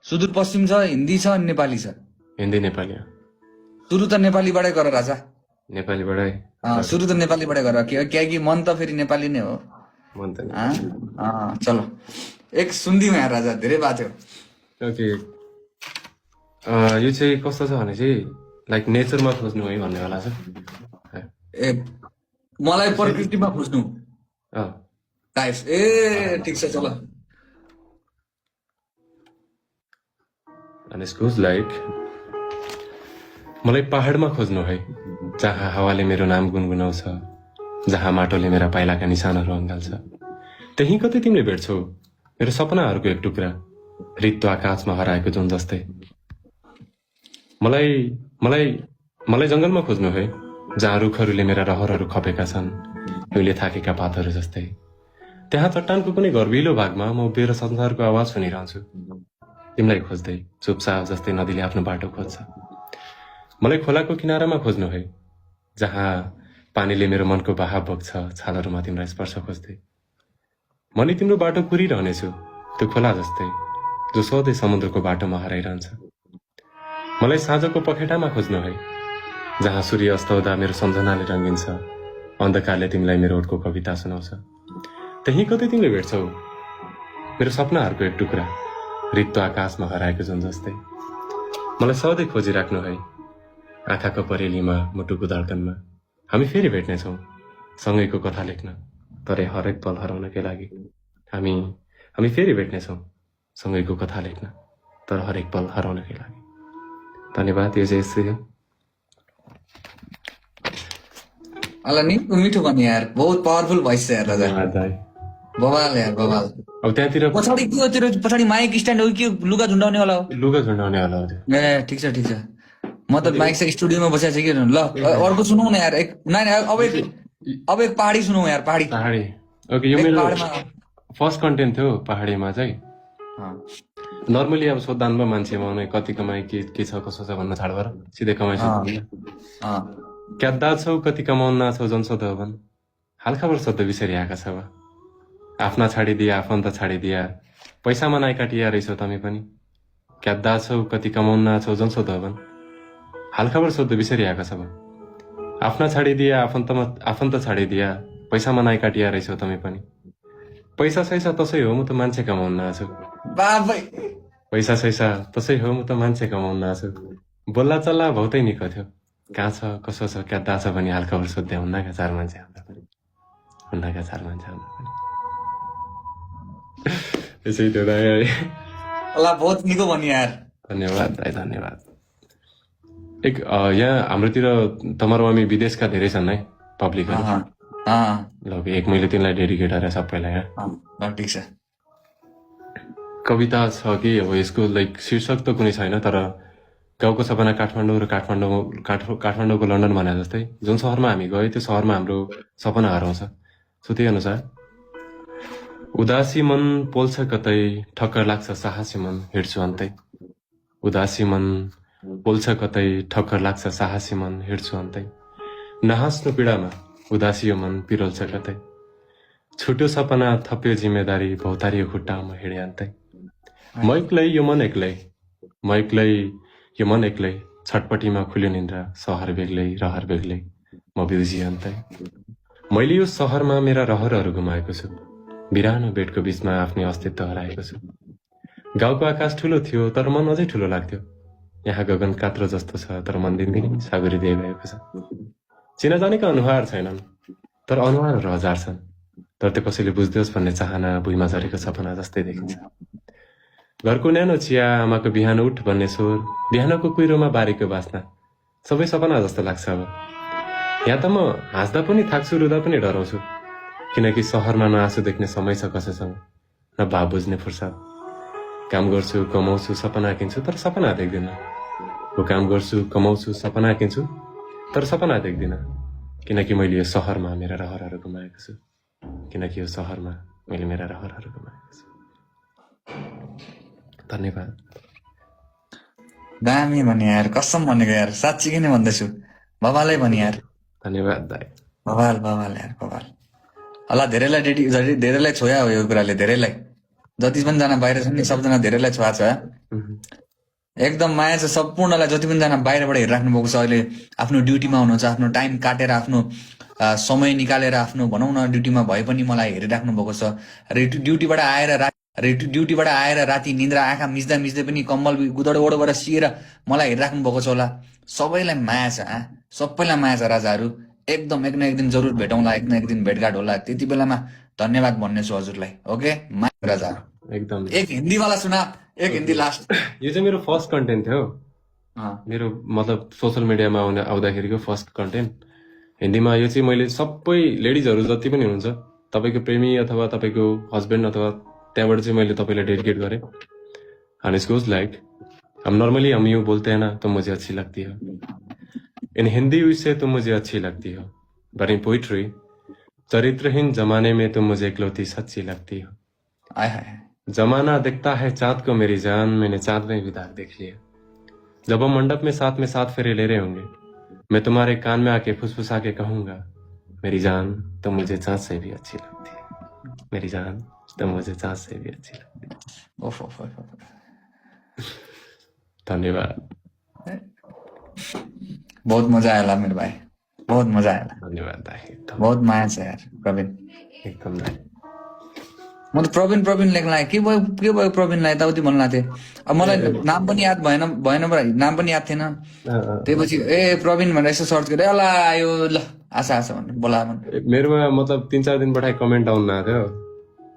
सुदूरपश्चिम छ, हिन्दी छ अनि नेपाली छ। हिन्दी नेपाली हो। सुरु त नेपालीबाटै गर राजा। नेपालीबाटै सुरु त नेपालीबाटै गर, कि मन त फेरि नेपाली नै हो। मन त चलो एक सुन्दिउँ यहाँ राजा, धेरै बात हो। ओके, यो चाहिँ कस्तो छ भने चाहिँ लाइक नेचरमा खोज्नु है भन्नेवाला छ। ए मलाई प्रकृतिमा खोज्नु। अँ, टाइप्स ए ठिक छ, चलो। And it goes like मलाई पहाडमा खोज्नु है, जहाँ हावाले मेरो नाम गुनगुनाउँछ, जहाँ माटोले मेरा पाइलाका निशानहरू अँगाल्छ। त्यही कतै तिमीले भेट्छौ मेरो सपनाहरूको एक टुक्रा, रित्तो आकाशमा हराएको जुन जस्तै। मलाई मलाई मलाई जंगलमा खोज्नु है, जहाँ रुखहरूले मेरा रहरहरू खपेका छन्, उहिले थाकेका पातहरू जस्तै। त्यहाँ चट्टानको कुनै गर्विलो भागमा म उभिएर संसारको आवाज सुनिरहन्छु, तिमीलाई खोज्दै। चुपचाप जस्तै नदीले आफ्नो बाटो खोज्छ। मलाई खोलाको किनारामा खोज्नु है, जहाँ पानीले मेरो मनको बहाव बग्छ, छालहरूमा तिम्रो स्पर्श खोज्दै। म नि तिम्रो बाटो कुरिरहनेछु, त्यो खोला जस्तै जो सधैँ समुद्रको बाटोमा हराइरहन्छ। मलाई साँझको पखेटामा खोज्नु है, जहाँ सूर्य अस्त हुँदा मेरो सम्झनाले रङ्गिन्छ, अन्धकारले तिमीलाई मेरो ओठको कविता सुनाउँछ। त्यही कतै तिमीले भेट्छौ मेरो सपनाहरूको एक टुक्रा, रित्तो आकाशमा हराएको जुन जस्तै। मलाई सधैँ खोजिराख्नु है, आँखाको परेलीमा, मुटुको धड्कनमा। हामी फेरि भेट्नेछौँ, सँगैको कथा लेख्न, तर हरेक पल हराउनकै लागि। हामी फेरि भेट्नेछौँ, सँगैको कथा लेख्न, तर हरेक पल हराउनकै लागि। धन्यवाद। यो चाहिँ यस्तै हो। अला निको मिठो भन्यो यार, बहुत पावरफुल भोइस छ यार राजा। बवाल यार, बवाल। अब त्यहाँतिर पछाडि के हो तेरो? पछाडि माइक स्ट्यान्ड हो कि लुगा झुन्डाउने वाला हो? लुगा झुन्डाउने वाला हो त्यो। ए ठिक छ, ठिक छ। म त माइक से स्टुडियोमा बसेको छु कि। ल अर्को सुनौ न यार, एक अब एक पहाडी सुनौ यार, पहाडी। ओके, यो मेरो फर्स्ट कन्टेन्ट थियो पहाडीमा चाहिँ। नर्मली अब सोध्दानमा मान्छे माउने कति कमाइ के छ कसो छ भन्न छाड भएर सिधै कमाइ क्याद्दा छौ कति कमाउन छौ जनसोध भन्, हालखबर सोध्दा बिसरी आएका छ। आफ्ना छाडिदिया, आफन्त छाडिदिया, पैसामा नाइ काटिया रहेछौ तमी पनि। क्याद्दा छौ कति कमाउन छौ जनसोध भन्, हालखबर सोध्दा बिसरी आएका छ। आफ्ना छाडिदिया, आफन्त छाडिदिया, पैसामा नाइ काटिया रहेछौ तमी पनि। पैसा सैसा तसै हो, म त मान्छे कमाउन छु। पैसा सैसा तसै हो, म त मान्छे कमाउन छु। बोल्ला चल्ला बहुतै निको थियो, कहाँ छ कसो छ क्याद्दा छ भने हालखबर सोध्दै हुन्नका चार मान्छे आउँदा पनि, हुन्नका चार मान्छे आउँदा पनि। यसै थियो दाइ। अला बहुत निको भन्यो यार। धन्यवाद दाइ, धन्यवाद। एक यहाँ हाम्रोतिर तमरवामी विदेशका धेरै छन् है पब्लिकहरू। ल एक मैले तिनलाई डेडिकेट गरेँ सबैलाई। ठिक छ। कविता छ कि अब यसको लाइक शीर्षक त कुनै छैन, तर गाउँको सपना काठमाडौँ र काठमाडौँको लन्डन भने जस्तै जुन सहरमा हामी गयो त्यो सहरमा हाम्रो सपना हराउँछ। सो त्यही अनुसार उदासी मन पोल्छ कतै, ठक्कर लाग्छ साहसी मन हिँड्छु अन्तै। उदासी मन पोल्छ कतै, ठक्कर लाग्छ साहसी मन हिँड्छु अन्तै। नहाँस्नु पीडामा उदासी मन पिरोल्छ कतै, छुट्यो सपना थप्यो जिम्मेदारी, भौतारियो खुट्टामा हिँडे अन्तै। म एक्लै यो मन एक्लै, म एक्लै यो मन एक्लै, छटपटीमा खुल्यो निन्द्रा, सहर बेग्लै रहर बेग्लै, म बिउजी अन्तै। मैले यो सहरमा मेरा रहरहरू गुमाएको छु, बिरानो बेडको बीचमा आफ्नै अस्तित्व हराएको छु। गाउँको आकाश ठुलो थियो तर मन अझै ठुलो लाग्थ्यो, यहाँ गगन कात्रो जस्तो छ तर मन दिनदिनै सागरी दिए भएको छ। चिना जानेका अनुहार छैनन् तर अनुहारहरू हजार छन्, तर त्यो कसैले बुझ्दियोस् भन्ने चाहना भुइँमा झरेको सपना जस्तै देखिन्छ। घरको न्यानो चिया, आमाको बिहान उठ भन्ने स्वर, बिहानको कुहिरोमा बारीको बास्ना, सबै सपना जस्तो लाग्छ अब। यहाँ त म हाँस्दा पनि थाक्छु, रुँदा पनि डराउँछु, किनकि सहरमा न आँसु देख्ने समय छ कसैसँग, न भाव बुझ्ने फुर्सद। काम गर्छु कमाउँछु सपना किन्छु तर सपना देख्दिनँ, हो काम गर्छु कमाउँछु सपना किन्छु तर सपना देख्दिनँ, किनकि मैले यो सहरमा मेरा रहरहरू गुमाएको छु, किनकि यो सहरमा मैले मेरा रहरहरू गुमाएको छु। धन्यवाद। दामी भन्यो यार, कसम भनेको यार, साँच्चीकै नै भन्दैछु, बवालै भन्यो यार। धन्यवाद दाइ। बवाल बवाल यार, बवाल। अला धेरैलाई छोया हो यो कुराले, धेरैलाई, जति पनि जना बाहिर छन् नि सबजना धेरैलाई छोया छ। एकदम माया छ सम्पूर्णलाई, जति पनि जना बाहिरबाट हेरिराख्नु भएको छ अहिले, आफ्नो ड्युटीमा हुनुहुन्छ, आफ्नो टाइम काटेर, आफ्नो समय निकालेर, आफ्नो भनौँ न ड्युटीमा भए पनि मलाई हेरिराख्नु भएको छ। ड्युटीबाट आएर राति निन्द्रा आँखा मिच्दा मिच्दै पनि कम्बल गुदडो ओडोबाट सिएर मलाई हेरिराख्नु भएको छ होला। सबैलाई माया छ, सबैलाई माया छ राजाहरू। एकदम एक न एक दिन जरुर भेटौँला, एक न एक दिन भेटघाट होला। त्यति बेलामा धन्यवाद भन्ने छु हजुरलाई। ओके माया राजा। एकदम एक हिन्दीवाला सुना, एक हिन्दी लास्ट। यो चाहिँ मेरो फर्स्ट कन्टेन्ट थियो, अँ, मेरो मतलब सोसियल मिडियामा आउँदाखेरिको फर्स्ट कन्टेन्ट हिन्दीमा। यो चाहिँ मैले सबै लेडिजहरू जति पनि हुनुहुन्छ, तपाईँको प्रेमी अथवा तपाईँको हस्बेन्ड अथवा त्यहाँबाट चाहिँ मैले तपाईँलाई डेडिकेट गरेँ। एन्ड इट्स गोज लाइक, हम यूं बोलते हैं ना, तुम मुझे अच्छी लगती हो। इन हिंदी से तुम मुझे अच्छी लगती हो, बट इन पोइट्री, चरित्रहीन जमाने में तुम मुझे इकलौती सच्ची लगती हो। आय हाय। जमाना दिखता है चाँद को मेरी जान, मैंने चाँद में भी दाग देख लिया। जब हम मंडप में साथ फेरे ले रहे होंगे, मैं तुम्हारे कान में आके फुसफुसा के कहूंगा, मेरी जान तुम मुझे चाँद से भी अच्छी लगती है, मेरी जान तुम मुझे चाँद से भी अच्छी लगती है। ओफ ओफ ओफ ओफ। धन्यवाद, बहुत मजा आया मेरो भाइ, बहुत मजा आया। धन्यवाद दाइ, एकदम बहुत माया छ यार प्रवीण। एकदम दाइ। म त प्रवीण लेख्न लाग्यो, के भयो प्रवीणलाई यताउति भन्नु लाग्थेँ। अब मलाई नाम पनि याद भएन, नाम पनि याद थिएन। त्यसपछि ए प्रवीण भनेर यसो सर्च गरेँ, ल आयो, ल आशा भन्नु बोला भन्नु। मेरोमा मतलब 3-4 दिन पठाइ कमेन्ट आउनु आएको थियो।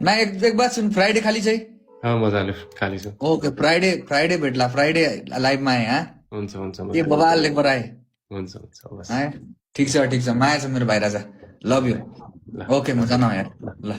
न एक बात सुन, फ्राइडे खाली चाहिँ मजाले खाली छु। ओके फ्राइडे भेट्ला, फ्राइडे लाइभमा आए। हुन्छ ए बबाल लेख आए। हुन्छ हवस्। ठिक छ माया छ मेरो भाइ राजा, लभ यु। ओके म जान यार, ल।